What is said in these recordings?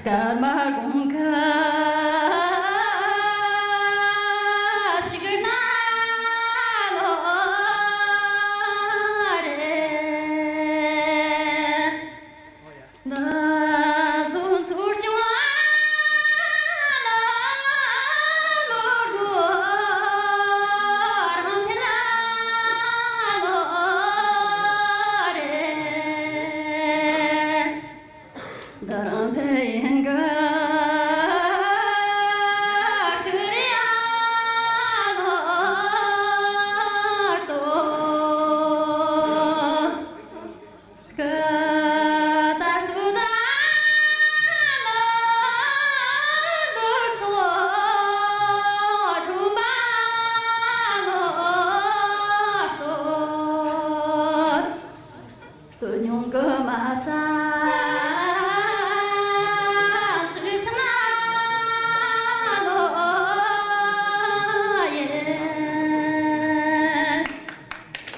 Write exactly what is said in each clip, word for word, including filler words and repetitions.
ཀརྨ་དགོངས་ཁ་ཕྱི་གར་ན་ལོ་རེད། ན་སོང་ཚུར་བྱུང་ལ་མོར་མོར་རང་ཕེ་ལ་ལོ་རེད། བཀའ་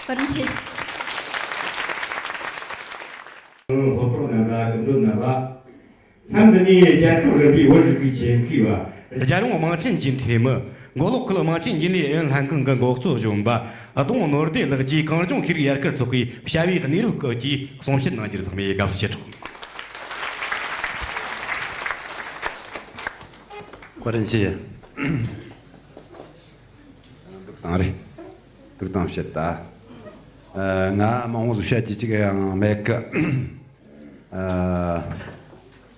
དྲིན་ཆེ། སློབ་གྲོགས་རྣམ་པ། སྐུ་མགྲོན་རྣམ་པ། མཚམས་འདི་ནས་རྒྱལ་ཁབ་རིམ་པའི་བོད་རིག་པའི་ཆེད་མཁས་པ། རྒྱལ་ཡོངས་དམངས་ཆེན་གྱི་འཐུས་མི། མགོ་ལོག་ཁུལ་དམངས་ཆེན་རྒྱུན་ལས་ཨུ་ཡོན་ལྷན་ཁང་གི་འགོ་གཙོ་གཞོན་པ་ལྡོང་ནོར་བདེ་ལགས་ཀྱིས་གངས་ལྗོངས་ཤེས་རིག་ཡར་སྐུལ་ཚོགས་པའི་བྱ་བའི་གནས་བབ་སྐོར་གྱི་གསུང་བཤད་གནང་རྒྱུར་འཚམས་མེད་དགའ་བསུ་ཆེ་དྲགས། བཀའ་དྲིན་ཆེ། འདུག་དང་རེད། འདུག་དང་བཤད་ད། ཨ། ང་མང་བོ་ཟིག་བཤད་རྒྱུ་ཅིག་ཡང་མེད་གི། ཨ།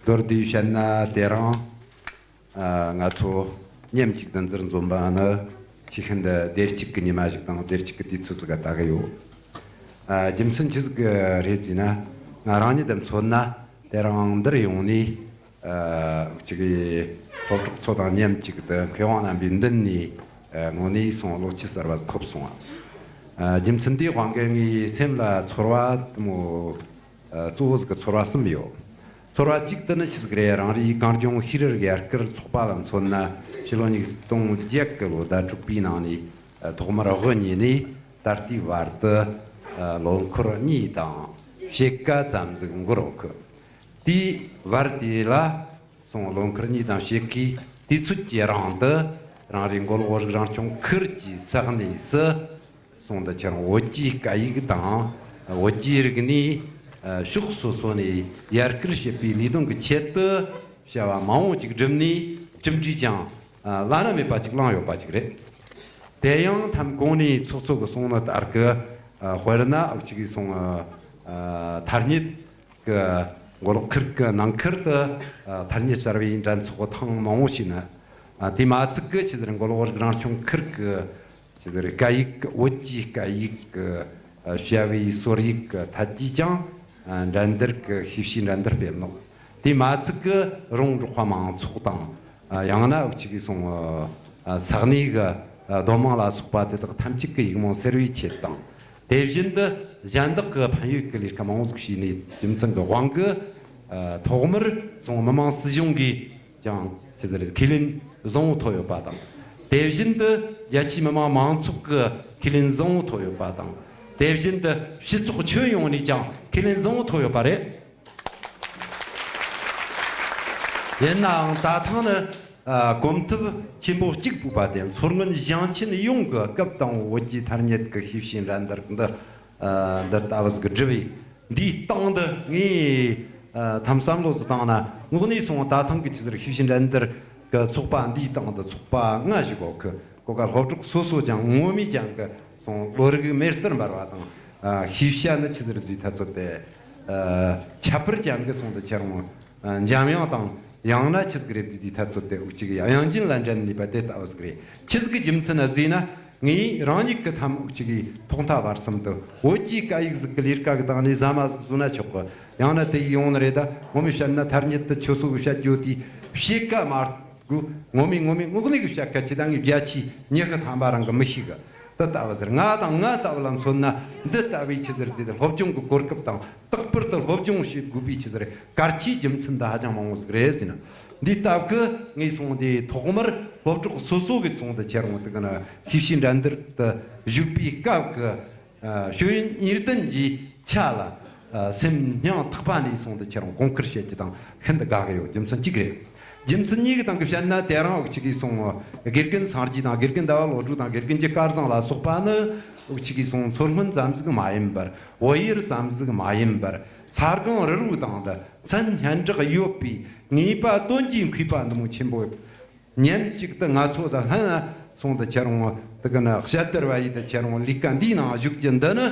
མདོར་བསྡུས་བཤད་ན་དེ་རིང་། ཨ། ང་ཚོ་མཉམ་གཅིག་ཏུ་འདིར་འཛོམས་པ་ནི། ཆེས་ཤིན་ཏུ་བདེ་སྐྱིད་ཀྱི་ཉི་མ་ཞིག་དང་། བདེ་སྐྱིད་ཀྱི་དུས་ཚོད་ཟིག་ག་ལྟ་གི་ཡོད། ཨ། རྒྱུ་མཚན་ཆི་ཟིག་གི་རེད་ཟེར་ན། ང་རང་ཉིད་དུ་མཚོན་ན། དེ་རིང་འདིར་ཡོང་ནས། ཨ། གཅིག་གི་སློབ་གྲོགས་ཚོ་དང་མཉམ་གཅིག་ཏུ་མཁས་དབང་རྣམ་པའི་མདུན་ནས། ཨ། དངོས་གནས་སོང་བློ་སྐྱེད་གསར་བ་ཐོབ་སོང་བ། ཨ། རྒྱུ་མཚན་དེའི་དབང་གིས་ངའི་སེམས་ལ་ཚོར་བ་དེ་མོ། ཨ། གཙོ་བོ་ཟིག་གི་ཚོར་བ་གསུམ་ཡོད། ཚོར་བ་གཅིག་དེ་ནི་ཆི་ཟིག་རེད། རང་རེའི་གངས་ལྗོངས་ཤེས་རིག་ཡར་སྐུལ་ཚོགས་པ་ལ་མཚོན་ན། ཕྱི་ལོ་ཉིས་སྟོང་བརྒྱད་གི་ལོ་ཟླ་དྲུག་པའི་ནང་ནས། ཨ། ཐོག་མར་དབུ་བརྙེས་ནས་ད་ལྟའི་བར་དུ། ཨ། ལོ་འཁོར་གཉིས་དང་ཕྱེད་ཀ་ཙམ་ཟིག་འགོར་ཡོད་གི། དེའི་བར་དེ་ལ་སོང་ལོ་འཁོར་གཉིས་དང་ཕྱེད་ཀའི་དུས་ཚོད་ཀྱི་རིང་དུ། རང་རེའི་མགོ་ལོག་བོད་རིགས་རང་སྐྱོང་ཁུལ་གྱི་ས་གནས་སུ་སོང་དུ་ཁྱེད་རང་བོད་ཀྱི་སྐད་ཡིག་དང་བོད་ཀྱི་རིག་གནས། ཨ། ཕྱོགས་སོ་སོ་ནས་ཡར་སྐུལ་བྱེད་པའི་ལས་དོན་གྱི་ཆེད་དུ་བྱ་བ་མང་བོ་ཅིག་བསྒྲུབས་ནས། གྲུབ་འབྲས་ཀྱང་། ཨ། བླ་ན་མེད་པ་ཅིག་བླངས་ཡོད་པ་ཅིག་རེད། དེ་ཡང་ཐམ་གོང་ནས་ཚོགས་གཙོ་གིས་གསུངས་ནོ་ལྟར་གི། ཨ། དཔེར་ན་འུ་ཅག་གིས་སོང་། ཨ། ཨ། ཐ་སྙད་གི་མགོ་ལོག་ཁུལ་གི་ནང་ཁུལ་དུ། ཨ། ཐ་སྙད་གསར་བའི་འགྲན་ཚོགས་ཐེངས་མང་བོ་བྱས་ནས། ཨ། དེ་མ་ཚད་གི་ཆི་ཟེར། མགོ་ལོག་བོད་རིགས་རང་སྐྱོང་ཁུལ་གི་ཆི་ཟེར། སྐད་ཡིག་བོད་ཀྱི་སྐད་ཡིག་གི། ཨ། བྱ་བའི་སོར་ཡིག་གི་ཐད་ཀྱིས་ཀྱང་། ཨ། འགྲན་བསྡུར་གི་ཤེས་བྱའི་འགྲན་བསྡུར་སྤེལ་ནོ། དེ་མ་ཚད་གི་རོང་འབྲོག་པ་མང་ཚོགས་དང་། ཨ། ཡང་ན་འུ་ཅག་གིས་སོང་། ཨ། ས་གནས་གི། ཨ། སྡོད་དམངས་ལ་སོགས་པ་དེ་དག་ཐམས་ཅད་ཀྱི་ཡིག་རྨོངས་སེལ་བའི་ཆེད་དང་། དེ་བཞིན་དུ་གཞན་དག་གི་ཕན་ཡོད་ཀྱི་ལས་ཀ་མང་བོ་ཟིག་བྱས་ནས། རྒྱུ་མཚན་གྱི་དབང་གིས། ཨ། ཐོག་མར་སོང་མི་དམངས་སྲིད་གཞུང་གིས་ཀྱང་ཆི་ཟེར། ཁས་ལེན་བཟང་བོ་ཐོབ་ཡོད་པ་དང་། དེ་བཞིན་དུ་རྒྱ་ཆེའི་མི་དམངས་མང་ཚོགས་ཀྱི་ཁས་ལེན་བཟང་བོ་ཐོབ་ཡོད་པ་དང་། དེ་བཞིན་དུ་སྤྱི་ཚོགས་ཁྱོན་ཡོངས་ནས་ཀྱང་ཁས་ལེན་བཟང་བོ་ཐོབ་ཡོད་པ་རེད། ཡིན་ནའང་ད་ཐེངས་ནི། ཨ། གོམ་སྟབས་ཆེན་པོ་གཅིག་སྤོས་པ་དེ། མཚོ་སྔོན་ཞིང་ཆེན་ཡོངས་ཀྱི་སྐབས་དང་པོའི་བོད་ཀྱི་ཐ་སྙད་ཀྱི་ཤེས་བྱའི་འགྲན་བསྡུར་འདི། ཨ། འདི་ལྟ་བུ་ཟིག་བསྒྲུབས་པས། འདིའི་སྟེང་དུ་ངས། ཨ། ཐམ་བསམ་བློ་ཟིག་བཏང་ན། དངོས་གནས་སོང་ད་ཐེངས་ཀྱི་ཆི་ཟེར། ཤེས་བྱའི་འགྲན་བསྡུར་གྱི་ཚོགས་པ་འདིའི་སྟེང་དུ་ཚོགས་པ་ལྔ་ཞིག་ཡོད་གི། གོ་སྐབས། སློབ་གྲོགས་སོ་སོ་ཀྱང་ངོ་མས་ཀྱང་གི་སོང་བློ་རིག་མེ་ལྟར་འབར་བ་དང་། ཨ། ཤེས་བྱ་ནི་ཆི་ཟེར་ཟིག་ཐ་ཚོད་དེ། ཨ། ཁྱད་པར་ཅན་གི་སོང་དུ་ཁྱེད་རང་། ཨ། འཇམ་དབྱངས་དང་། ཡང་ན་ཆི་ཟིག་རེད། དེ་དེའི་ཐ་ཚོད་དེ་འུ་ཅག་གི་དབྱངས་ཅན་ལ་འགྲན་ནུས་པ་དེ་ལྟ་བུ་ཟིག་རེད། ཆི་ཟིག་གི་རྒྱུ་མཚན་ན་ཟེར་ན། ངས་རང་ཉིད་ཀྱི་ཐམ་འུ་ཅག་གི་ཐོག་མཐའ་བར་གསུམ་དུ་བོད་ཀྱི་སྐད་ཡིག་ཟིག་གི་ལས་ཀ་གི་སྟེང་ནས་ཟ་མ་ཟིག་བཟོ་ན་ཆོག་གི། ཡང་ན་དེ་ཡིས་ཡོང་ནི་རེད། ད་ངོ་མས་བཤད་ན་ཐ་སྙད་དེ་ཁྱོད་ཚོ་གིས་བཤད་རྒྱུ་དེ་ཕྱེད་ཀ་མ། གུ། ངོ་མས་ངོ་མས་དངོས་གནས་ཀྱི་བཤད་ཁ་ཅི་ད་ངས་བརྒྱ་ཆའི་ཉི་ཤུ་ཐམ་པ་རང་གིས་མི་ཤེས་གི། དེ་ལྟ་བུ་ཟེར། ང་དང་ང་ལྟ་བུ་ལ་མཚོན་ན། འདི་ལྟ་བུའི་ཆི་ཟེར་ཟེར་ཏེ་སློབ་སྦྱོང་གི་གོ་སྐབས་དང་། རྟག་པར་དུ་སློབ་སྦྱོང་བྱེད་དགོས་པའི་ཆི་ཟེར་གལ་ཆེའི་རྒྱུ་མཚན་འདི་ཧ་ཅང་མང་བོ་ཟིག་རེད་ཟེར་ན། འདི་ལྟ་བུ་གི་ངས་སོང་དེ་ཐོག་མར་སློབ་གྲོགས་སོ་སོ་གིས་སོང་དུ་ཁྱེད་རང་དེ་གི་ན་ཤེས་བྱའི་འགྲན་བསྡུར་དུ་ཞུགས་པའི་སྐབས་ཀྱི། ཨ། ཤེས་ཡོན་གཉིས་ལྡན་གྱི་ཆ་ལ། ཨ། སེམས་སྙིང་ཐག་པ་ནས་སོང་དུ་ཁྱེད་རང་དགོངས་ཁུར་བྱེད་རྒྱུ་དང་ཤིན་ཏུ་དགའ་གི་ཡོད། རྒྱུ་མཚན་གཅིག་རེད། རྒྱུ་མཚན་གཉིས་ཀྱི་སྟེང་གི་བཤད་ན། དེ་རིང་འུ་ཅག་གིས་སོང་དགེ་རྒན་སངས་རྒྱས་དང་། དགེ་རྒན་ཟླ་བ་བློ་གྲོས་དང་། དགེ་རྒན་གྱི་སྐལ་བཟང་ལ་སོགས་པ་ནི་འུ་ཅག་གིས་སོང་མཚོ་སྔོན་ཙམ་ཟིག་མ་ཡིན་པར། བོད་ཡུལ་ཙམ་ཟིག་མ་ཡིན་པར། ས་སྒང་རི་རུ་དང་དུ་མཚན་སྙན་གྲགས་ཡོད་པའི་ངེས་པ་དོན་གྱིས་མཁས་པ་འདི་མོ་ཆེན་པོ། ཉིན་གཅིག་ཏུ་ང་ཚོ་དང་ལྷན་སོང་དུ་ཁྱེད་རང་དུ་གི་ནི་དཔྱད་བསྡུར་བ་ཡིས་དུ་ཁྱེད་རང་ལས་ཀ་འདིའི་ནང་ཞུགས་རྒྱུ་འདི་ནི།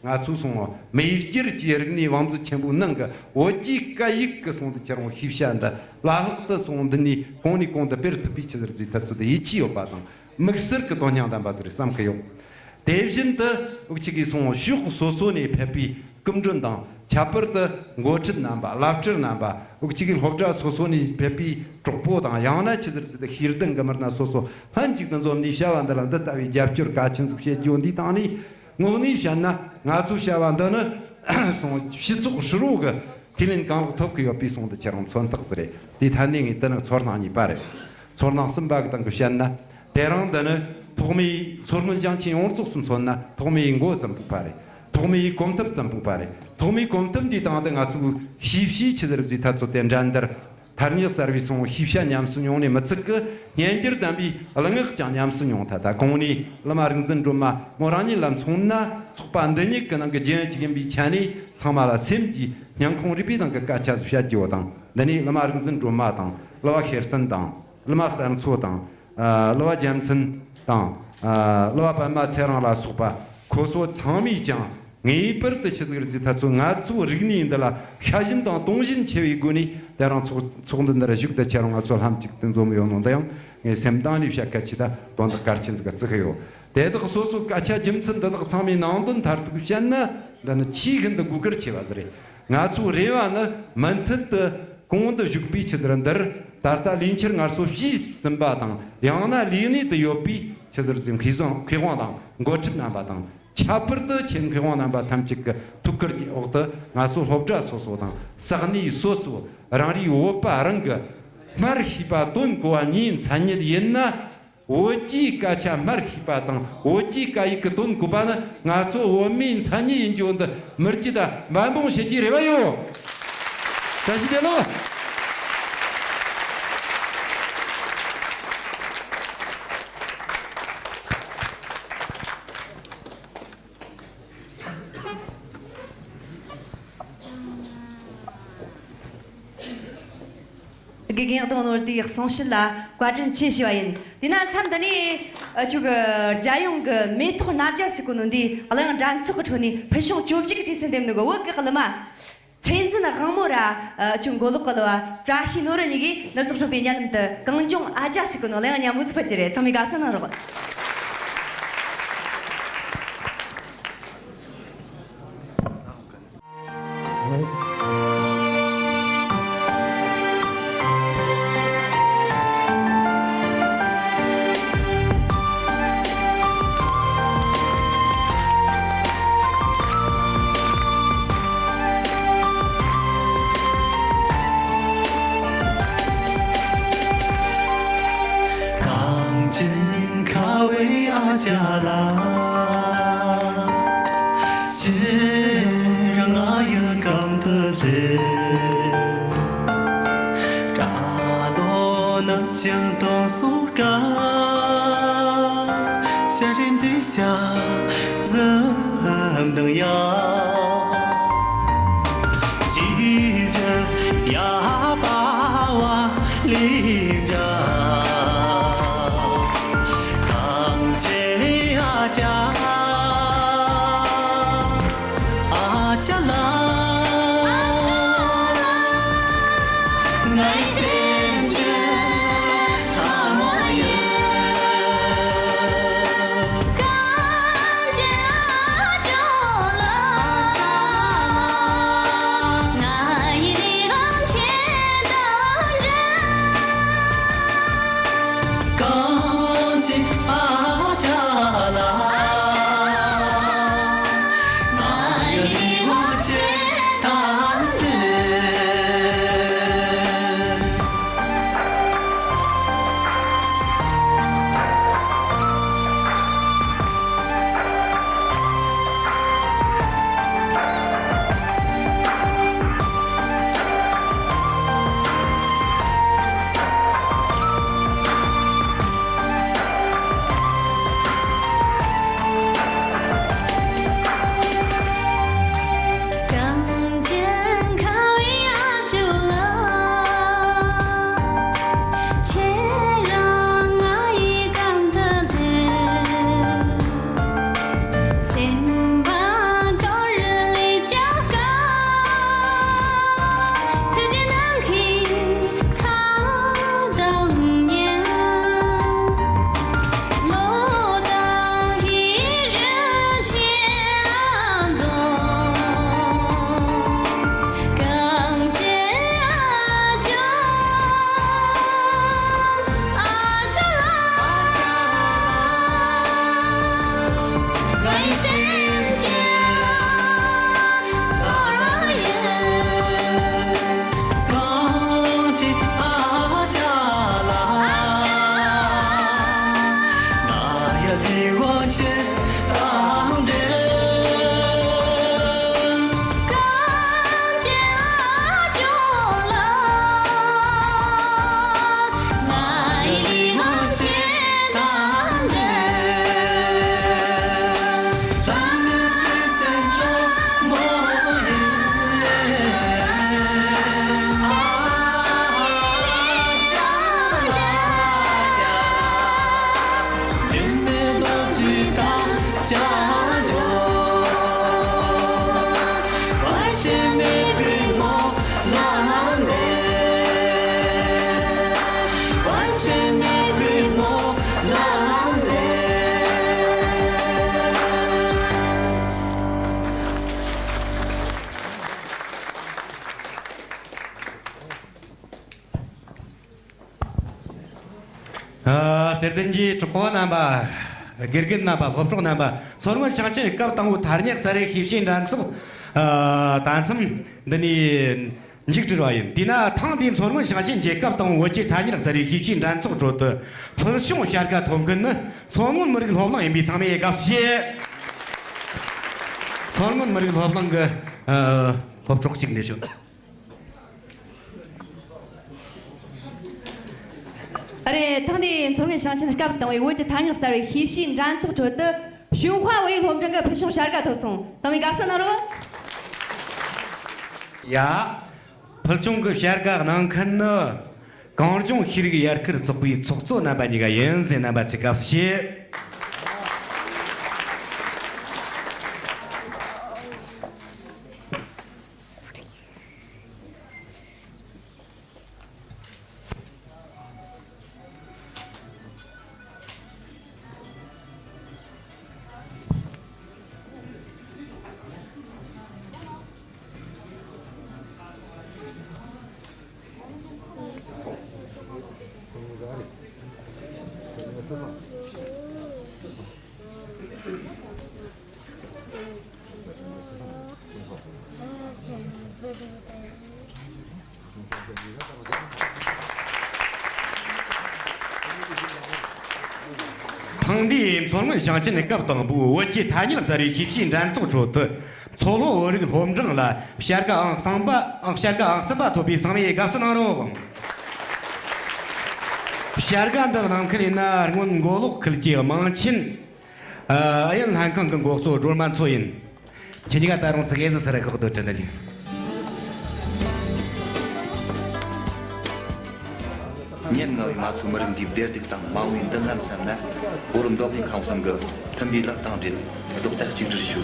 ང་ཚོ་སོང་མི་སྒེར་གྱི་རིག་གནས་བང་མཛོད་ཆེན་པོའི་ནང་གི་བོད་ཀྱི་སྐད་ཡིག་གི་སོང་དུ་ཁྱེད་རང་ཤེས་བྱ་འདི་བླ་ལྷག་ཏུ་སོང་འདི་ནས་གོང་ནས་གོང་དུ་སྤེལ་ཐུབ་པའི་ཆི་ཟིག་རེད་ཟེར་ཐད་ཚོད་དུ་ཡིད་ཆེས་ཡོད་པ་དང་། དམིགས་བསལ་གྱི་དོན་སྙིང་ལྡན་པ་ཟིག་རེད་བསམ་གི་ཡོད། དེ་བཞིན་དུ་འུ་ཅག་གིས་སོང་ཕྱོགས་སོ་སོ་ནས་ཕེབས་པའི་སྐུ་མགྲོན་དང་། ཁྱད་པར་དུ་འགོ་ཁྲིད་རྣམ་པ། བླ་སྤྲུལ་རྣམ་པ། འུ་ཅག་གི་སློབ་གྲྭ་སོ་སོ་ནས་ཕེབས་པའི་གྲོགས་པོ་དང་། ཡང་ན་ཆི་ཟེར་ཟེར་དུ་ཤེས་ལྡན་གྱི་མི་སྣ་སོ་སོ་ལྷན་ཅིག་ཏུ་འཛོམས་ནས་བྱ་བ་འདི་ལ་འདི་ལྟ་བུའི་རྒྱབ་སྐྱོར་གལ་ཆེན་ཟིག་བྱེད་རྒྱུ་འདིའི་སྟེང་ནས། དངོས་གནས་བཤད་ན་ང་ཚོའི་བྱ་བ་འདི་ནི་སོང་སྤྱི་ཚོགས་ཧྲིལ་བོ་གི་ཁས་ལེན་གང་ལེགས་ཐོབ་ཀྱི་ཡོད་པའི་སོང་དུ་ཁྱེད་རང་མཚོན་རྟགས་ཟིག་རེད། དེའི་ཐད་ནས་ངས་དེ་ནི་ཚོར་སྣང་གཉིས་པ་རེད། ཚོར་སྣང་གསུམ་པ་གི་སྟེང་གི་བཤད་ན། དེ་རིང་འདི་ནི་ཐོག་མའི་མཚོ་སྔོན་ཞིང་ཆེན་ཡོངས་རྫོགས་སུ་མཚོན་ན་ཐོག་མའི་མགོ་ཙམ་ཕུག་པ་རེད། ཐོག་མའི་གོམ་སྟབས་ཙམ་ཕུག་པ་རེད། ཐོག་མའི་གོམ་སྟབས་འདིའི་སྟེང་དུ་ང་ཚོས་ཤེས་བྱའི་ཆི་ཟིག་རེད་ཟེར་ཐད་ཚོད་དེ་འགྲན་བསྡུར། ཐ་སྙད་གསར་བའི་སོང་ཤེས་བྱ་ཉམས་སུ་མྱོང་ནས་མི་ཚད་གི། སྙན་འགྱུར་ལྡན་པའི་ལངས་ཀྱང་ཉམས་སུ་མྱོང་ཐལ། ད་གོང་ནས་བླ་མ་རིག་འཛིན་སྒྲོལ་མ་མོ་རང་ཉིད་ལ་མཚོན་ན། ཚོགས་པ་འདི་ཉིད་ཀྱི་ནང་གི་རྒྱུན་གཅིག་ཡིན་པའི་ཆ་ནས། ཚང་མ་ལ་སེམས་ཀྱི་སྙིང་ཁོང་རུས་པའི་ནང་གི་སྐད་ཆ་ཟིག་བཤད་རྒྱུ་དང་། འདི་ནས་བླ་མ་རིག་འཛིན་སྒྲོལ་མ་དང་། བླ་བ་ཤེར་བསྟན་དང་། བླ་མ་གསར་མཚོ་དང་། ཨ། བླ་བ་རྒྱལ་མཚན་དང་། ཨ། བླ་བ་པདྨ་ཚེ་རིང་ལ་སོགས་པ་ཁོ་ཚོ་ཚང་མས་ཀྱང་ངེས་པར་དུ་ཆི་ཟིག་རེད་ཟེར་ཐད་ཚོད་ང་ཚོའི་རིག་གནས་འདི་ལ་ཤ་ཞེན་དང་དུང་ཞེན་ཆེ་བའི་སྒོ་ནས། དེ་རིང་ཚོགས་ཚོགས་འདུ་འདི་རུ་བཞུགས་ཏེ་ཁྱེད་རང་ང་ཚོ་ལྷན་ཅིག་ཏུ་འཛོམས་ཡོད་ནོ་འདི་ཡང་ངས་སེམས་གཏིང་ནས་བཤད་ཁ་ཆེ་ད་དོན་དག་གལ་ཆེན་ཟིག་བརྩི་གི་ཡོད། དེ་དག་སོ་སོའི་སྐད་ཆ་རྒྱུ་མཚན་འདི་དག་ཚང་མའི་ནང་དོན་མཐར་ཐུག་བཤད་ན། འདི་ནི་ཆེས་ཤིན་ཏུ་དགོས་གལ་ཆེ་བ་ཟིག་རེད། ང་ཚོའི་རེ་བ་ནི་མུ་མཐུད་དུ་གོང་དུ་བཞུགས་པའི་ཆི་ཟིག་རེད། འདིར་ད་ལྟ་ལས་འཁྱུར་ངལ་གསོ་བྱས་ཟིན་པ་དང་། ཡང་ན་ལས་གནས་དུ་ཡོད་པའི་ཆི་ཟིག་རེད་ཟེར་མཁས་བཟང་མཁས་དབང་དང་འགོ་ཁྲིད་རྣམ་པ་དང་། ཁྱད་པར་དུ་ཆེད་མཁས་དབང་རྣམ་པ་ཐམས་ཅད་ཀྱི་ཐུགས་ཁུར་གྱི་འོག་ཏུ། ང་ཚོ་སློབ་གྲྭ་སོ་སོ་དང་ས་གནས་སོ་སོ། རང་རེའི་བོད་པ་རང་གི་སྨྲ་ཤེས་པ་དོན་གོ་བ་གཉིས་མཚན་ཉིད་ཡིན་ན། བོད་ཀྱི་སྐད་ཆ་སྨྲ་ཤེས་པ་དང་བོད་ཀྱི་སྐད་ཡིག་གི་དོན་གོ་བ་ནི་ང་ཚོ་བོད་མིའི་མཚན་ཉིད་ཡིན་རྒྱུ་འདི་མི་རྒྱུད་ད་འབད་འབུངས་བྱེད་ཀྱི་རེ་བ་ཡོད། བཀྲ་ཤིས་བདེ་ལེགས། དགེ་རྒན་ཨ་དོམ་ནོར་བདེའི་གསུང་བཤད་ལ་བཀའ་དྲིན་ཆེ་ཞུ་བ་ཡིན། དེས་ན་མཚམས་འདི་ནས་ཨ་ཅོ་གི་རྒྱལ་ཡོངས་ཀྱི་མེ་ཏོག་སྣ་བརྒྱ་ཟེར་གོ་ནོ་འདི་གླུ་དབྱངས་འགྲན་ཚོགས་ཀྱི་ཁྲོད་ནས་ཕུལ་བྱུང་བཅུ་བཞི་གི་གྲས་སུ་འདེམས་ནོ་གི་བོད་ཀྱི་གླུ་མ། མཚན་འཛིན་དབང་མོ་ར་ཨ་ཅོ་མགོ་ལོག་གི་གླུ་བ་བཀྲ་ཤིས་ནོར་བུ་གཉིས་ཀྱིས་ནུབ་ཕྱོགས་ཁྲོན་པའི་རྨི་ལམ་དུ་གངས་ལྗོངས་ཨ་ཅག་ཟེར་གོ་ནོ་གླུ་དབྱངས་སྙན་མོ་ཟིག་ཕུལ་གྱི་རེད། ཚང་མས་དགའ་བསུ་གནང་རོགས། གངས་ཅན་ཁ་བའི་ཨ་ཅག་ལ། ཕྱིར་ང་ཡི་གམ་དུ་སླེབས། བཀྲ་ལོ་ནག་ཅིང་དུང་སོ་དཀར། ཤ་རིམ་གྱི་ཤ་ཟི་མདངས་ཡ། ཞིག་ཅིང་ཡ་པ་བ་ལི་འཇའ། གངས་ཅན་ཨ་ཅག། ཨ་ཅག་ལགས། ངའི་སེམས་ཀྱི་ལྷ་མོ་ཡིན། གངས་ཅན་ཨ་ཅག་ལགས། ང་ཡི་ལི་གངས་ཅན་དང་འདྲ། གངས་ཅན་ཨ་ཅག་ལགས། ཨ། གསེར་ལྡན་གྱི་གྲོགས་པོ་རྣམ་པ། དགེ་རྒན་རྣམ་པ། སློབ་གྲོགས་རྣམ་པ། མཚོ་སྔོན་ཞིང་ཆེན་སྐབས་དང་པོའི་ཐ་སྙད་གསར་བའི་ཤེས་བྱའི་འགྲན་ཚོགས། ཨ། ད་མཚམས་འདི་ནས་མཇུག་སྒྲིལ་བ་ཡིན། དེས་ན་ཐེངས་འདིའི་མཚོ་སྔོན་ཞིང་ཆེན་གྱི་སྐབས་དང་པོའི་བོད་ཀྱི་ཐ་སྙད་གསར་བའི་ཤེས་བྱའི་འགྲན་ཚོགས་ཁྲོད་དུ་ཕུལ་བྱུང་བྱ་དགའ་ཐོབ་མཁན་ནི་མཚོ་སྔོན་མི་རིགས་སློབ་གླིང་ཡིན་པས་ཚང་མས་དགའ་བསུ་ཞུ། མཚོ་སྔོན་མི་རིགས་སློབ་གླིང་གི། ཨ། སློབ་གྲོགས་གཅིག་འདིར་བྱོན། ཨ་རེད། ཐེངས་འདིའི་མཚོ་སྔོན་ཞིང་ཆེན་སྐབས་དང་པོའི་བོད་ཀྱི་ཐ་སྙད་གསར་བའི་ཤེས་བྱའི་འགྲན་ཚོགས་ཁྲོད་དུ་ཞུན་ཧྭ་བོད་ཡིག་སློབ་འབྲིང་གི་ཕུལ་བྱུང་བྱ་དགའ་ཐོབ་སོང་། ཚང་མས་དགའ་བསུ་གནང་རོགས། ཡ། ཕུལ་བྱུང་གི་བྱ་དགའ་གནང་མཁན་ནི་གངས་ལྗོངས་ཤེས་རིག་ཡར་སྐུལ་ཚོགས་པའི་ཚོགས་གཙོ་རྣམ་པ་གཉིས་ཀ་ཡིན་ཟེར། རྣམ་པ་ཚོས་དགའ་བསུ་ཞུ། ཐེངས་འདིའི་མཚོ་སྔོན་ཞིང་ཆེན་སྐབས་དང་པོའི་བོད་ཀྱི་ཐ་སྙད་གསར་བའི་ཤེས་བྱའི་འགྲན་ཚོགས་ཁྲོད་དུ། མཚོ་ལྷོ་བོད་རིགས་སློབ་འབྲིང་ལ་བྱ་དགའ་ཨང་གསུམ་པ། ཨང་། བྱ་དགའ་ཨང་གསུམ་པ་ཐོབ་པའི་ཚང་མས་དགའ་བསུ་གནང་རོགས། བྱ་དགའ་འདི་གནང་མཁན་ཡིན་ན་སྔོན་མགོ་ལོག་ཁུལ་གྱི་དམངས་ཆེན། ཨ། ཨུ་ཡོན་ལྷན་ཁང་གི་འགོ་གཙོ་སྒྲོལ་མ་མཚོ་ཡིན། ཁྱེད་གཉིས་ཀ་ད་རུང་ཙི་གེ་ཟིག་སུ་ར་གོ་སྡོད་དྲན་ནི། ཉིན་ལྔ་བའི་ང་ཚོའི་མི་རིགས་འདིའི་བདེ་སྡུག་དང་མ་འོངས་པའི་མདུན་ལམ་སེམས་ན། བོད་མདོ་དབུས་ཁམས་གསུམ་གྱི་མཐུན་པའི་ལག་གདང་སྦྲེལ། རྡོག་རྩ་གཅིག་སྒྲིལ་ཞུ།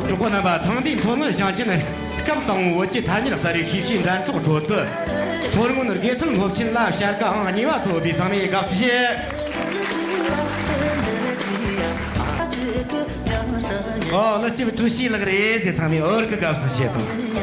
གྲོགས་པོ་རྣམ་པ། ཐེངས་འདིའི་མཚོ་སྔོན་ཞིང་ཆེན་སྐབས་དང་པོའི་བོད་ཀྱི་ཐ་སྙད་གསར་བའི་ཤེས་བྱའི་འགྲན་ཚོགས་ཁྲོད་དུ། མཚོ་སྔོན་དགེ་ཐོན་སློབ་ཆེན་ལ་བྱ་དགའ་ཨང་གཉིས་པ་ཐོབ་པའི་ཚང་མས་དགའ་བསུ་ཞུ། ཨོ། ལ་སྐྱིད་བཀྲ་ཤིས་ལགས་རེད་ཟེར། ཚང་མས་འོར་གི་དགའ་བསུ་བྱེད་དང་། བཀའ་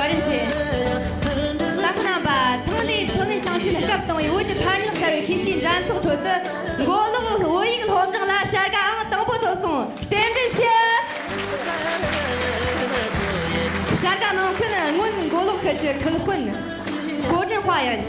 དྲིན་ཆེ། ད་ཁོ་རྣམ་པ། ཐེངས་འདིའི་མཚོ་སྔོན་ཞིང་ཆེན་སྐབས་དང་པོའི་བོད་ཀྱི་ཐ་སྙད་གསར་བའི་ཤེས་བྱའི་འགྲན་ཚོགས་ཁྲོད་དུ་མགོ་ལོག་བོད་ཡིག་སློབ་འབྲིང་ལ་བྱ་དགའ་ཨང་དང་པོ་ཐོབ་སོང་། རྟེན་འབྲེལ་ཆེ། བྱ་དགའ་གནང་མཁན་སྔོན་མགོ་ལོག་ཁུལ་གྱི་ཁུལ་དཔོན་གོ་ཀྲིན་ཧྭ་ཡིན།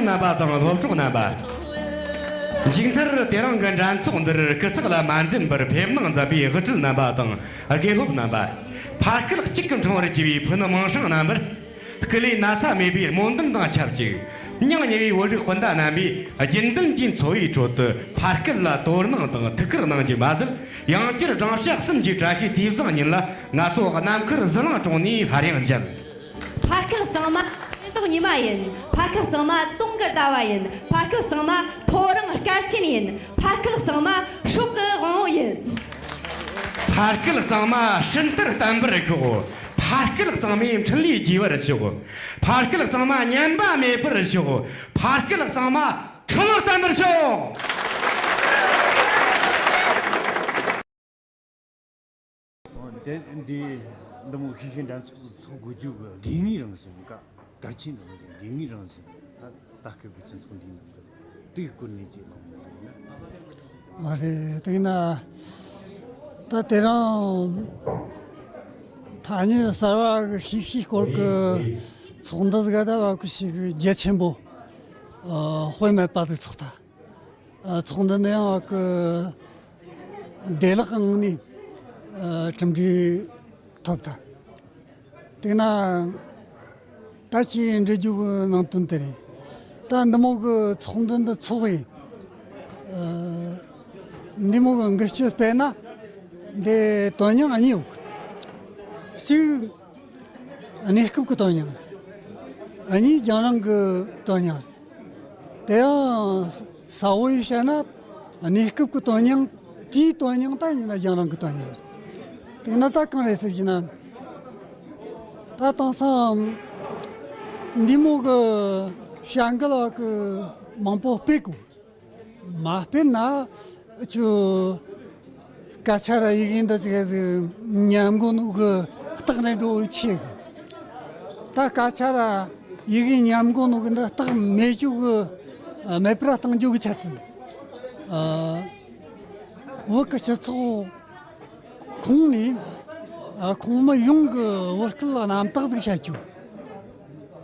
རྣམ་པ་དང་སློབ་གྲོགས་རྣམ་པ། མཇུག་མཐར་དེ་རིང་གི་འགྲན་ཚོགས་འདིར་སྐུ་ཚེགས་ལ་མ་འཛེམ་པར་ཕེབས་གནང་མཛད་པའི་དབུ་ཁྲིད་རྣམ་པ་དང་དགེ་སློབ་རྣམ་པ། ཕ་སྐད་གཅིག་གི་འཕྲེང་བར་གྱུར་པའི་ཕུ་ནུ་མིང་སྲིང་རྣམ་པར། སྐུ་ལས་ན་ཚ་མེད་པའི་སྨོན་འདུན་དང་ཆབས་ཅིག། མྱིང་མྱུར་བའི་བོད་རིགས་སྤུན་ཟླ་རྣམ་པས་རྒྱུན་ལྡན་གྱི་འཚོ་བའི་ཁྲོད་དུ་ཕ་སྐད་ལ་དོ་སྣང་དང་ཐུགས་ཁུར་གནང་རྒྱུ་མ་ཟད། ཡང་བསྐྱར་བགྲང་བྱ་གསུམ་གྱི་བཀྲ་ཤིས་དུས་བཟང་ཉིན་ལ་ང་ཚོ་རྣམ་མཁར་ཟི་ལིང་གྲོང་ནས་སླར་ཡང་མཇལ། ཕ་སྐད་གཙང་མ་ཕན་ཐོགས་ཉི་མ་ཡིན། ཕ་སྐད་གཙང་མ་དུང་གི་ཟླ་བ་ཡིན། ཕ་སྐད་གཙང་མ་ཐོ་རངས་སྐར་ཆེན་ཡིན། ཕ་སྐད་གཙང་མ་སྲོག་གི་དབང་བོ་ཡིན། ཕ་སྐད་གཙང་མ་སྲིན་ལྟར་བརྟན་པར་ཤོག། ཕ་སྐད་གཙང་མའི་འཕྲིན་ལས་རྒྱས་པར་ཤོག། ཕ་སྐད་གཙང་མ་ཉམས་པ་མེད་པར་ཤོག། ཕ་སྐད་གཙང་མ་འཁྲུལ་བར་བརྟན་པར་ཤོག། འདི་འདི་འདི་མོ་ཤེས་བྱའི་འགྲན་ཚོགས་སུ་ཚོགས་དགོས་རྒྱུ་གི་དགོས་ངེས་རང་བཞིན་ག་གལ་ཆེན་རང་བཞིན། དགོས་ངེས་རང་བཞིན་ད་ལྟ་སྐབས་ཀྱི་སྤྱི་ཚོགས་འདིའི་ནང་གི་དེའི་སྐོར་ནས་ཅིག་གླེང་མི་ཟེར་ན། ཨ་རེད། དེ་ན་ད་དེ་རིང་ཐ་སྙད་གསར་བ་གི་ཤེས་བྱའི་སྐོར་གི་ཚོགས་འདུ་ཟིག་ག་ད་བ་གི་ཞིག་རྒྱ་ཆེན་པོ་ཨ་དཔེ་མེད་པ་ཟིག་ཚོགས་ཐལ། ཨ་ཚོགས་འདུ་འདི་ཡང་བ་གི་བདེ་བླག་ངང་ནས་ཨ་གྲུབ་འབྲས་ཐོབ་ཐལ། དེ་ན་ད་ཅིག་འདྲི་རྒྱུ་གི་ནང་དོན་དེ་རེད། ད་འདི་མོ་གི་ཚོགས་འདུ་འདི་ཚོགས་པའི་ཨ་འདི་མོ་གི་འགུལ་སྐྱོད་སྤེལ་ན་འདི་དོན་སྙིང་གཉིས་ཡོད་གི། གཅིག་གནས་སྐབས་ཀྱི་དོན་སྙིང་རེད། གཉིས་རྒྱང་རིང་གི་དོན་སྙིང་རེད། དེ་ཡང་གསལ་བོ་ཡིས་བཤད་ན་གནས་སྐབས་ཀྱི་དོན་སྙིང་དེའི་དོན་སྙིང་ད་ཡིན་ན་རྒྱང་རིང་གི་དོན་སྙིང་རེད། དེ་ན་ད་གང་རེད་ཟེར་གྱི་ན། ད་དེང་སང་འདི་མོ་གི་བྱ་འགུལ་བ་གི་མང་པོ་སྤེལ་གོ། མ་སྤེལ་ན་ཁྱོད་སྐད་ཆ་ར་ཡི་གེ་འདི་ཅིག་གི་ཉམས་གོ་ནོ་གི་རྟགས་རེད་འགྲོ་ཆེ་གི། ད་སྐད་ཆ་ར་ཡི་གེ་ཉམས་གོ་ནོ་གི་འདི་རྟགས་མེད་རྒྱུ་གི་ཨ་མེད་པར་གཏང་རྒྱུ་གི་ཆེད་དུ། ཨ་བོད་ཀྱི་སྤྱི་ཚོགས་ཁོངས་ནས་ཨ་ཁོངས་མི་ཡོངས་ཀྱི་བོད་སྐད་རྣམ་དག་ཟིག་བྱ་རྒྱུ།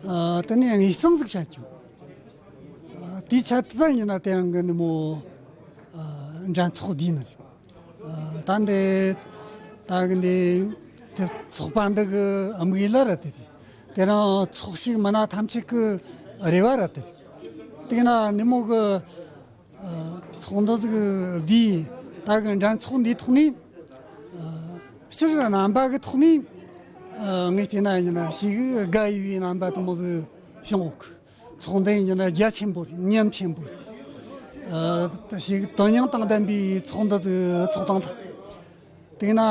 ཨ་དེ་ནས་ངེས་གསང་ཟིག་བྱ་རྒྱུ། ཨ་དེའི་ཆེད་དུ་ད་ཡིན་ན་དེ་རིང་གི་འདི་མོ་ཨ་འགྲན་ཚོགས་འདི་ནི་རེད། ཨ་ད་འདི་ད་གི་འདི་དེ་ཚོགས་པ་འདི་གི་དམིགས་ཡུལ་ར་དེ་རེད། དེ་རིང་ཚོགས་ཞུགས་མི་སྣ་ཐམས་ཅད་ཀྱི་རེ་བ་ར་དེ་རེད། དེ་ན་འདི་མོ་གི་ཨ་ཚོགས་འདུ་གི་འདིའི་ད་གི་འགྲན་ཚོགས་འདིའི་ཐོག་ནས་ཨ་སྤྱིར་རྣམ་པ་གི་ཐོག་ནས་ཨ་ངས་བལྟས་ན་ཡིན་ན་ཞེ་གི་དགའ་ཡི་བའི་རྣམ་པ་དེ་མོ་ཟིག་བྱུང་ཡོད་གི། ཚོགས་འདུ་ཡིན་ན་རྒྱ་ཆེན་པོ་རེད། ཉམས་ཆེན་པོ་རེད། ཨ་ཞིག་དོན་སྙིང་དང་ལྡན་པའི་ཚོགས་འདུ་ཚོགས་སྟངས་དང་།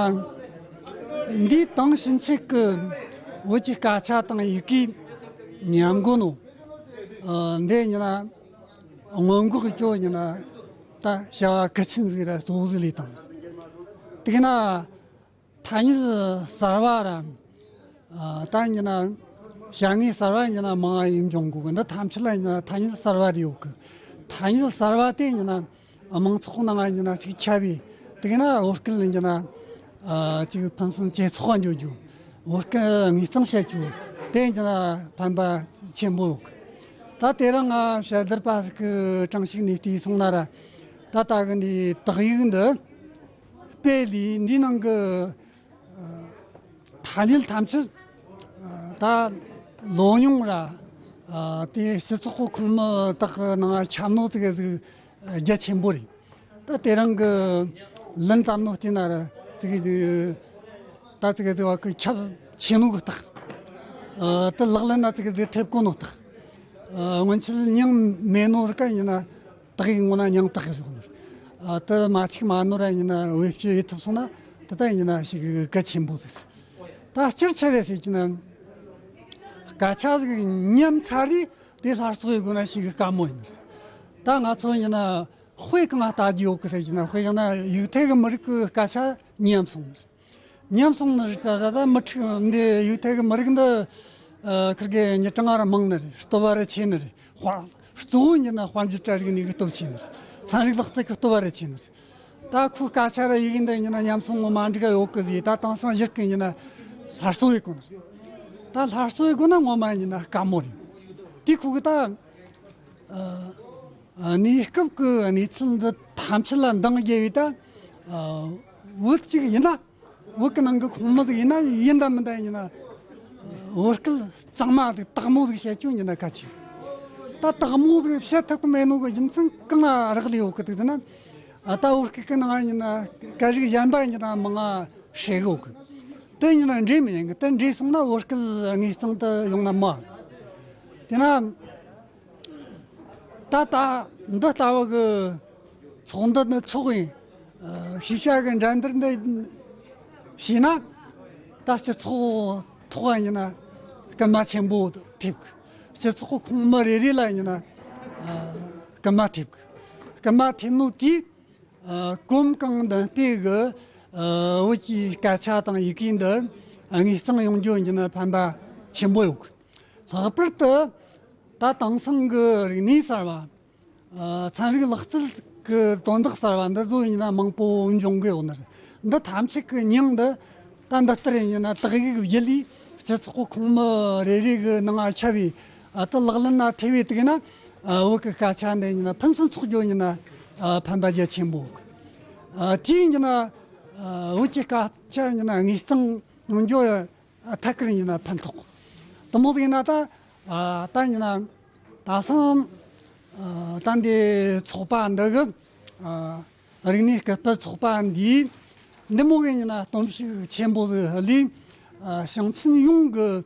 དེས་ན་འདིའི་དང་ཕྱིན་ཆད་ཀྱི་བོད་ཀྱི་སྐད་ཆ་དང་ཡི་གེ་ཉམས་གོ་ནོ། ཨ་འདི་ཡིན་ན་སྔོན་འགོག་གི་སྐྱོ་ཡིན་ན་ད་བྱ་བ་གལ་ཆེན་ཟིག་ར་གཙོ་བོ་ཟིག་ལས་དང་། དེས་ན། ཐ་སྙད་གསར་བ་ར། ཨ་ད་ཡིན་ན་བྱ་དངོས་གསར་བ་ཡིན་ན་མང་ང་ཡིན་འབྱུང་གོ་གི། འདི་ཐམས་ཅད་ལ་ཡིན་ན་ཐ་སྙད་གསར་བ་རེ་ཡོད་གི། ཐ་སྙད་གསར་བ་དེ་ཡིན་ན་མང་ཚོགས་ནང་ཡིན་ན་ཅིག་ཁྱབ་པས། དེ་ན་བོད་སྐད་ཡིན་ན་ཨ་ཅིག་ཕུན་སུམ་ཇེ་ཚོགས་འགྱོ་རྒྱུ། བོད་སྐད་ངེས་གཙང་བྱེད་རྒྱུ་དེ་ཡིན་ན་ཕན་པ་ཆེན་པོ་ཡོད་གི། ད་དེ་རིང་ང་བཤད་སྡེར་པ་ཟིག་གི་གྲངས་ཤིག་ནས་བལྟས་སོང་ན་ར། ད་ད་གི་འདི་དག་ཡིག་འདི་སྤེལ་ལས་འདི་ནང་གི་ཐ་སྙད་ཐམས་ཅད་ད་ལོ་ཉུང་ར་དེ་སྤྱི་ཚོགས་ཀྱི་ཁོངས་མི་དག་གི་ནང་ཁྱབ་ནོ་ཙི་གེ་ཟིག་རྒྱ་ཆེན་པོ་རེད། ད་དེ་རིང་གི་ལན་བཏབ་ནོ་བལྟས་ན་ར་ཙི་གེ་ཟིག་ད་ཙི་གེ་ཟིག་བ་གི་ཁྱབ་ཆེ་ནོ་གི་རྟགས། ད་ལག་ལེན་ན་ཙི་གེ་ཟིག་ཐེབས་གོ་ནོ་རྟགས། སྔོན་ཆད་མྱིང་མེད་ནོ་ར་ཀ་ཡིན་ན། དག་ཡིག་ངོ་ན་མྱིང་དག་ཡིག་ཟེར་ནོ། ཨ་དེ་མ་ཆིག་མ་ནོར་ཡིན་ན་བེད་སྤྱོད་ཡེད་ཐུབ་སོང་ན་དེ་ད་ཡིན་ན་ཞིག་གལ་ཆེན་པོ་ཟིག། ད་སྤྱིར་ཆ་རེ་ཟེར་གྱི་ན་སྐད་ཆ་ཟིག་ཉམས་ཚར་རེ་དེ་སླར་གསོ་ཡེད་དགོས་ན་ཞིག་དཀའ་མོ་ཡིན་ནི། ད་ང་ཚོ་ཡིན་ན་དཔེ་གང་ལྟ་རྒྱུ་ཡོད་གི་ཟེར་གྱི་ན། དཔེ་ཡང་ན་ཡུ་ཐེ་གི་མི་རིགས་གི་སྐད་ཆ་ཉམས་སོང་ནི། ཉམས་སོང་ནི་རེད། ད་ད་མི་ཁྲིག་འདི་ཡུ་ཐེ་གི་མི་རིགས་འདི་ཨ་ཁིར་གི་མྱི་གྲངས་ར་མང་ནི་རེད། སྟོབས་ར་ཆེ་ནི་རེད། དཔའ་གཙོ་བོ་ཡིན་ན་དཔལ་འབྱོར་གྲལ་རིག་ནས་གི་སྟོབས་ཆེ་ནི་རེད། ཚན་རིག་ལག་རྩལ་གི་སྟོབས་ར་ཆེ་ནི་རེད། ད་ཁོའི་སྐད་ཆ་ར་ཡི་གེ་འདི་ཡིན་ན་ཉམས་སོང་ངོ་མ་འགྲིག་ག་ཡོད་གི་ཟེར། ད་དེང་སང་གཞིར་གི་ཡིན་ན་སླར་གསོ་ཡེད་དགོས་ནི་རེད། ད་སླར་གསོ་ཡེད་དགོས་ན་ངོ་མ་ཡིན་ན་དཀའ་མོ་རེད། དེ་ཁོ་གི་ད་ ཨ། གནས་སྐབས་ཀྱི་གནས་ཚུལ་འདི་ཐམས་ཅད་ལ་འདང་རྒྱས་པའི་ད། ཨ། བོད་ཅིག་ཡིན་ན། བོད་ཀྱི་ནང་གི་ཁོངས་མི་ཟིག་ཡིན་ན་ཡིན་ད་མིན་ད་ཡིན་ན། བོད་སྐད་གཙང་མ་ཟིག་དག་མོ་ཟིག་བཤད་རྒྱུ་ཡིན་ན་གལ་ཆེ། ད་དག་མོ་ཟིག་བཤད་ཐུབ་ཀྱི་མེད་ནོ་གི་རྒྱུ་མཚན་གང་ང་རག་ལས་ཡོད་གི་འདུག་ཟེར་ན། ཨ། ད་བོད་སྐད་ཀྱི་ནང་ཡིན་ན་སྐད་རིགས་གཞན་པ་ཡིན་ན་མང་ང་ཧྲེ་གི་ཡོད་གི། དེ་ཡིན་ན་འདྲེས་མི་ཉན་གི། དེ་འདྲེས་སོང་ན་བོད་སྐད་ངེས་གཙང་དུ་ཡོང་ན་མ། དེ་ན། ད་ལྟ་འདི་ལྟ་བུ་གི་ཚོགས་འདུ་འདི་ཚོགས་ཡིན། ཨ། ཤེས་བྱ་གི་འགྲན་བསྡུར་འདི་བྱས་ན། ད་སྤྱི་ཚོགས་ཐོག་ཡིན་ན་སྐུལ་མ་ཆེན་པོ་ཐེབས་གི། སྤྱི་ཚོགས་ཁོངས་མི་རེ་རེ་ལ་ཡིན་ན། ཨ། སྐུལ་མ་ཐེབས་གི། སྐུལ་མ་ཐེབས་ནོ་དེས། ཨ། གོམ་གང་མདུན་སྤོས་གི། ཨ། བོད་ཀྱི་སྐད་ཆ་དང་ཡི་གེ་འདི་ངེས་གཙང་ཡོང་རྒྱུ་ཡིན་ན་ཕན་པ་ཆེན་པོ་ཡོད་གི། ལྷག་པར་དུ་ད་དེང་སང་གི་རིག་གནས་གསར་བ། ཨ། ཚན་རིག་ལག་རྩལ་གྱི་དོན་དག་གསར་བ་འདི་ཚོ་ཡིན་ན་མང་པོ་འབྱུང་གི་ཡོད་ནི་རེད། འདི་ཐམས་ཅད་ཀྱི་མིང་འདི་ད་འདི་ལྟར་ཡིན་ན་དག་ཡིག་བརྒྱུད་ལས་སྤྱི་ཚོགས་ཁོངས་མི་རེ་རེ་གི་ནང་ང་ཁྱབ་པའི། ཨ། ད་ལག་ལེན་ན་ཐེབས་པའི་དུས་ན། ཨ། བོད་ཀྱི་སྐད་ཆ་འདི་ཡིན་ན་ཕུན་སུམ་ཚོགས་རྒྱུ་ཡིན་ན། ཨ། ཕན་པ་རྒྱ་ཆེན་པོ། ཨ། དེ་ཡིན་ན། ཨ། བོད་ཀྱི་སྐད་ཆ་ཡིན་ན་ངེས་གཙང་ཡོང་རྒྱུ། ཨ། ཐད་ཀར་ཡིན་ན་ཕན་ཐོགས། དེ་མོ་ཟིག་ཡིན་ན་ད། ཨ། ད་ཡིན་ན་ད་སང་། ཨ། ད་འདི་ཚོགས་པ་འདི་གི། ཨ། རིག་གནས་སྐུལ་སྤེལ་ཚོགས་པ་འདིས་འདི་མོ་གི་ཡིན་ན་སྟོབས་ཤུགས་ཆེན་པོ་ཟིག་ལས། ཨ། ཞིང་ཆེན་ཡོངས་ཀྱི།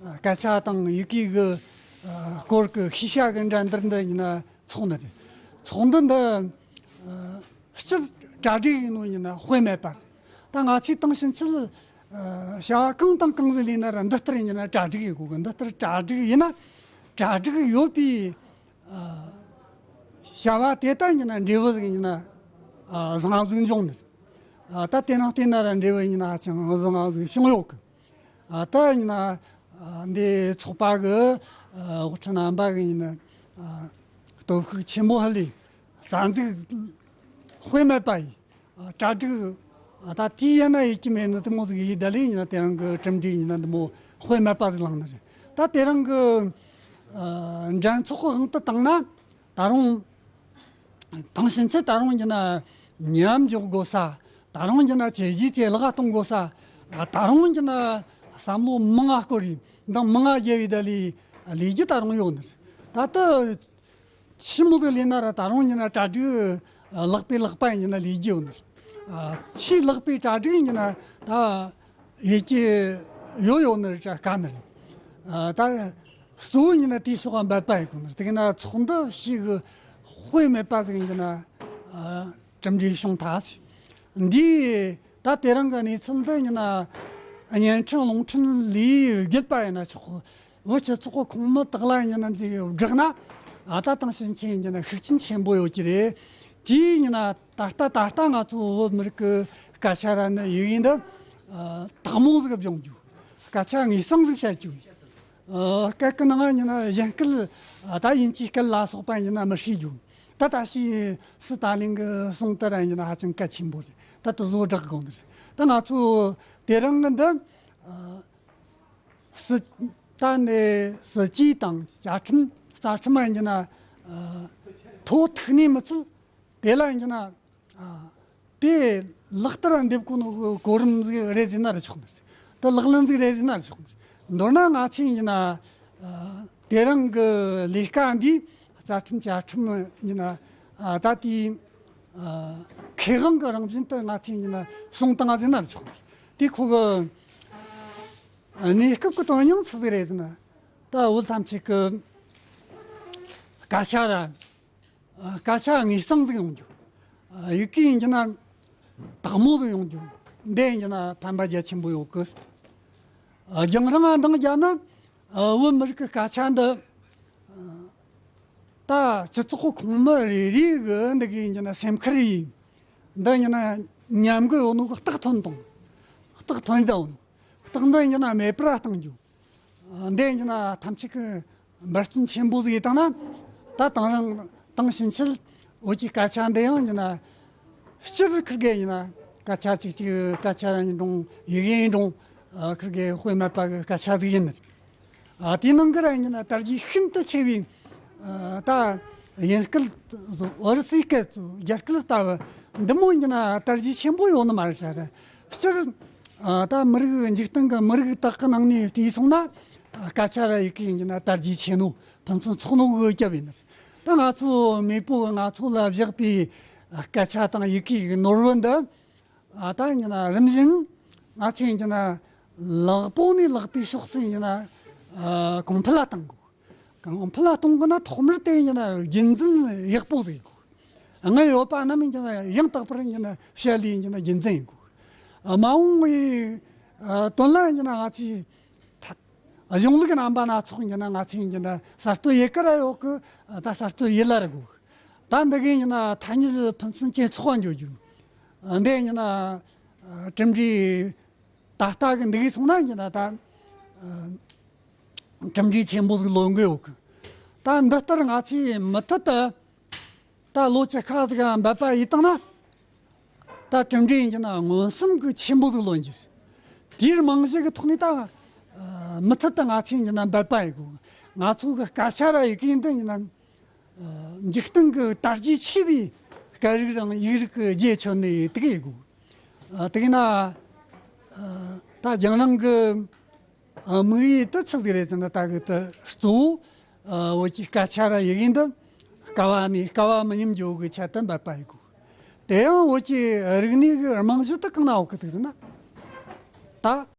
ཨ། སྐད་ཆ་དང་ཡི་གེ་གི། ཨ། སྐོར་གྱི་ཤེས་བྱ་གི་འགྲན་བསྡུར་འདི་ཡིན་ན་ཚོགས་ནི་རེད། ཚོགས་འདུ་འདི། ཨ། སྤྱིར་གྲ་སྒྲིག་ཡིན་ནོ་ཡིན་ན་དཔེ་མེད་པ་རེད། ད་ང་ཚོས་དེང་ཕྱིན་ཆད། ཨ། བྱ་བ་གང་དང་གང་ཟིག་ལས་ན་ར་འདི་ལྟར་ཡིན་ན་གྲ་སྒྲིག་ཡེད་དགོས་གི། འདི་ལྟར་གྲ་སྒྲིག་ཡིན་ན། གྲ་སྒྲིག་ཡོད་པའི། ཨ། བྱ་བ་དེ་ལྟར་ཡིན་ན་འབྲས་བུ་ཟིག་ཡིན་ན། ཨ། བཟང་ཟིག་འབྱུང་ནི། ཨ། ད་དེ་ནང་བལྟས་ན་ར་འབྲས་བུ་ཡིན་ན་ཧ་ཅང་བཟང་ཟིག་བྱུང་ཡོད་གི། ཨ། ད་ཡིན་ན། ཨ། འདི་ཚོགས་པ་གི། ཨ། དབུ་ཁྲིད་རྣམ་པ་གི་ཡིན་ན། ཨ། སྟོབས་ཤུགས་ཆེན་པོ་ཧ་ལས། རྩ་འཛུགས་དཔེ་མེད་པ་ཡིས། ཨ། གྲ་སྒྲིག་ཨ། ད་དེའི་ཡན་ན་ཡེད་ཀྱི་མེད་ནི་དེ་མོ་ཟིག་ཡིན་ད་ལས་ཡིན་ན་དེ་རིང་གི་གྲུབ་འབྲས་ཡིན་ན་འདི་མོ་དཔེ་མེད་པ་ཟིག་བླངས་ནི་རེད། ད་དེ་རིང་གི། ཨ། འགྲན་ཚོགས་གི་དབང་དུ་བཏང་ན། ད་རུང་། དེང་ཕྱིན་ཆད་ད་རུང་ཡིན་ན་མཉམ་འཇོག་དགོས་ས། ད་རུང་ཡིན་ན་ཇེ་ལྗིད་ཇེ་ལེགས་གཏོང་དགོས་ས། ཨ། ད་རུང་ཡིན་ན་བསམ་བློ་མང་ང་བསྐོར་རེ་འདང་མང་ང་རྒྱབ་བེ་ད་ལས་ལས་རྒྱུ་ད་རུང་ཡོད་ནི་རེད། ད་ལྟ་ཆི་མོ་ཟིག་ལས་ན་ར་ད་རུང་ཡིན་ན་གྲ་སྒྲིག་ལེགས་པའི་ལེགས་པ་ཡིན་ན་ལས་རྒྱུ་ཡོད་ནི་རེད། ཨ། ཆེས་ལེགས་པའི་གྲ་སྒྲིག་ཡིན་ན་ད་ཡེད་ཀྱི་ཡོད་ཡོད་ནི་རེད། དཀའ་ནི་རེད། ཨ། ད་གཙོ་བོ་ཡིན་ན་དེའི་ཕྱོགས་འབད་པ་ཡེད་དགོས་ནི་རེད། དེ་ག་ན་ཚོགས་འདུ་ཞིག་དཔེ་མེད་པ་ཟིག་ཡིན་ན། ཨ། གྲུབ་འབྲས་བྱུང་ཐལ། འདི་ད་དེ་རིང་གི་གནས་ཚུལ་འདི་ཡིན་ན་བརྙན་འཕྲིན་རླུང་འཕྲིན་ལས་བརྒྱུད་པ་ཡིན་ན་ཆོག། བོད་སྤྱི་ཚོགས་ཁོངས་མི་དག་ལ་ཡིན་ན་འདི་བསྒྲགས་ན། ཨ། ད་དེང་ཕྱིན་ཆད་ཡིན་ན་ཤུགས་རྐྱེན་ཆེན་པོ་ཡོད་ཀྱི་རེད། དེ་ཡིན་ན་ད་ལྟ་ད་ལྟ་ང་ཚོ་བོད་མི་རིགས་ཀྱི་སྐད་ཆ་ར་ནི་ཡི་གེ་འདི། ཨ། དག་མོ་ཟིག་སྦྱོང་རྒྱུ། སྐད་ཆ་ངེས་གཙང་ཟིག་བཤད་རྒྱུ། ཨ། སྐད་ཀྱི་ནང་ཡིན་ན་གཞན་སྐད། ཨ། ད་དབྱིན་ཇིའི་སྐད་ལ་སོགས་པ་ཡིན་ན་མི་ཤེས་རྒྱུ། ད་ད་ཤི་སི་ཏཱ་ལིན་གི་གསུང་དེ་ར་ཡིན་ན་ཧ་ཅང་གལ་ཆེན་པོ་རེད། ད་དེ་ཚོ་བསྒྲགས་དགོས་ནི་རེད། ད་ང་ཚོ་དེ་རིང་གི་འདི། ཨ། སྲིད། ད་ནི་སྲིད་ཇུས་དང་བཅའ་ཁྲིམས་རྩ་ཁྲིམས་མ་ཡིན་ན། ཨ། ཐོག་ཐུག་ནས་མི་ཚུད། དེ་ལ་ཡིན་ན། ཨ། དེ་ལག་བསྟར་འདེབས་དགོས་ནོ་གོ་རིམ་ཟིག་རེད་ཟེར་ན་ར་ཆོག་ནི་རེད། དེ་ལག་ལེན་ཟིག་རེད་ཟེར་ན་ར་ཆོག་ནི་རེད། མདོར་ན་ང་ཚོས་ཡིན་ན། ཨ། དེ་རིང་གི་ལས་ཀ་འདི་རྩ་ཁྲིམས་བཅའ་ཁྲིམས་ཡིན་ན། ཨ། ད་དེའི། ཨ། ཁེ་དབང་གི་རང་བཞིན་དུ་ང་ཚོས་ཡིན་ན་སྲུང་བཏང་ཟེར་ན་ར་ཆོག་ནི་རེད། དེ་ཁོ་གི། ཨ། གནས་སྐབས་ཀྱི་དོན་སྙིང་ཆི་ཟིག་རེད་ཟེར་ན། ད་བོད་ཐམས་ཅད་ཀྱི་སྐད་ཆ་ར། ཨ། སྐད་ཆ་ངེས་གཙང་ཟིག་ཡོང་རྒྱུ། ཨ། ཡི་གེ་ཡིན་རྒྱུ་ན་དག་མོ་ཟིག་ཡོང་རྒྱུ། འདི་ཡིན་རྒྱུ་ན་ཕན་པ་རྒྱ་ཆེན་པོ་ཡོད་གི། ཨ། རྒྱང་རིང་ང་འདང་བརྒྱབ་ན། ཨ། བོད་མི་རིགས་ཀྱི་སྐད་ཆ་འདི། ཨ། ད་སྤྱི་ཚོགས་ཁོངས་མི་རེ་རེ་གི་འདི་གི་ཡིན་རྒྱུ་ན་སེམས་ཁུར་ཡིན། འདི་ཡིན་རྒྱུ་ན་ཉམས་གི་ཡོད་ནོ་གི་རྟགས་ཐོན་དང་། རྟགས་ཐོན་བསྡད་ཡོད་ནོ། རྟགས་འདི་ཡིན་རྒྱུ་ན་མེད་པར་གཏོང་རྒྱུ། འདི་ཡིན་ན་ཐམས་ཅད་ཀྱིས་འབད་བརྩོན་ཆེན་པོ་ཟིག་བཏང་ན། ད་དེང་རིང་དེང་ཕྱིན་ཆད་བོད་ཀྱི་སྐད་ཆ་འདི་ཡང་ཡིན་ན་སྤྱིར་ཁིར་གེ་ཡིན་ན་སྐད་ཆ་གཅིག་གཅིག་སྐད་ཆ་ར་ཡིན་རུང་ཡི་གེ་ཡིན་རུང་ཁིར་གེ་དཔེ་མེད་པ་གི་སྐད་ཆ་ཟིག་ཡིན། ཨ། དེའི་ནང་གི་ར་ཡིན་ན་དར་རྒྱས་ཤིན་ཏུ་ཆེ་བའི་ ཨ། ད་དབྱིན་སྐད་བཟོ། ཨུ་རུ་སུའི་སྐད་བཟོ། རྒྱ་སྐད་ལྟ་བུ་འདི་མོ་ཡིན་ན་དར་རྒྱས་ཆེན་པོ་ཡོད་ནི་མ་རེད་ཤག། སྤྱིར། ཨ། ད་མི་རིགས། འཇིག་རྟེན་གི་མི་རིགས་དག་གི་ནང་ནས་བལྟས་སོང་ན། ཨ། སྐད་ཆ་ར་ཡི་གེ་ཡིན་ན་དར་རྒྱས་ཆེ་ནོ། ཕུན་སུམ་ཚོགས་ནོ་གི་རྒྱབ་ཡིན་ནི། ད་ང་ཚོ་མེས་པོ་གིས་ང་ཚོ་ལ་བཞག་པའི་སྐད་ཆ་དང་ཡི་གེ་གི་ནོར་བུ་འདི། ཨ། ད་ཡིན་ན་རིམ་བཞིན་ང་ཚོས་ཡིན་ན་ལེགས་པོ་ནས་ལེགས་པའི་ཕྱོགས་སུ་ཡིན་ན། ཨ། གོང་འཕེལ་ལ་གཏོང་དགོས། གོང་འཕེལ་ལ་གཏོང་དགོས་ན་ཐོག་མར་དེ་ཡིན་ན་རྒྱུན་འཛིན་ཡག་པོ་ཟིག་དགོས། དངུལ་ཡོད་པ་རྣམས་ཡིན་ན་ཡང་དག་པར་ཡིན་ན་ཞལ་ལས་ཡིན་ན་རྒྱུན་འཛིན་ཡེད་དགོས། ཨ། མ་འོངས་པའི། ཨ། དོན་ལ་ཡིན་ན་ང་ཚོས་ཐ། གཞུང་ལུགས་རྣམ་པ་སྣ་ཚོགས་ཡིན་ན་ང་ཚོས་ཡིན་ན་གསར་གཏོད་ཡེད་ཀ་ར་ཡོད་གི། ད་གསར་གཏོད་ཡེད་ལ་ར་དགོས། ད་འདི་གི་ཡིན་ན་ཐ་སྙད་ཕུན་སུམ་ཇེ་ཚོགས་འགྱོ་རྒྱུ། འདི་ཡིན་ན། ཨ། གྲུབ་འབྲས་ད་ལྟ་གི་འདི་གི་སོང་ན་ཡིན་ན་ད། ཨ། གྲུབ་འབྲས་ཆེན་པོ་ཟིག་ལོན་གི་ཡོད་གི། ད་འདི་ལྟར་ང་ཚོས་མུ་མཐུད་དུ་ད་ལོ་བཅུ་ཁ་ཟིག་འབད་པ་ཡིས་བཏང་ན། ད་གྲུབ་འབྲས་ཡིན་ན་མངོན་སུམ་གི་ཆེན་པོ་ཟིག་ལོན་རྒྱུ། དེའི་རྨང་གཞི་གི་ཐོག་ནས་ད། ཨ། མུ་མཐུད་དུ་ང་ཚོས་ཡིན་ན་འབད་པ་ཡེད་དགོས། ང་ཚོ་གི་སྐད་ཆ་ར་ཡི་གེ་འདི་ཡིན་ན། ཨ། འཇིག་རྟེན་གི་དར་རྒྱས་ཆེ་བའི་སྐད་རིགས་རང་ཡིག་རིགས་ཀྱི་རྗེས་ཆོད་ནི་དེ་གི་ཡེད་དགོས། ཨ། དེ་གི་ན། ཨ། ད་རྒྱང་རིང་གི། ཨ། དམིགས་ཡུལ་དེ་ཆི་ཟིག་རེད་ཟེར་ན། ད་གི་དེ་གཙོ་བོ། ཨ། བོད་ཀྱི་སྐད་ཆ་ར་ཡི་གེ་འདི་དཀའ་བ་ནས་དཀའ་བ་མི་ཉམས་རྒྱུ་གི་ཆེད་དུ་འབད་པ་ཡེད་དགོས། དེ་ཡང་བོད་ཀྱི་རིག་གནས་གི་རྨང་གཞི་དེ་གང་ན་ཡོད་གི་འདུག་ཟེར་ན། ད་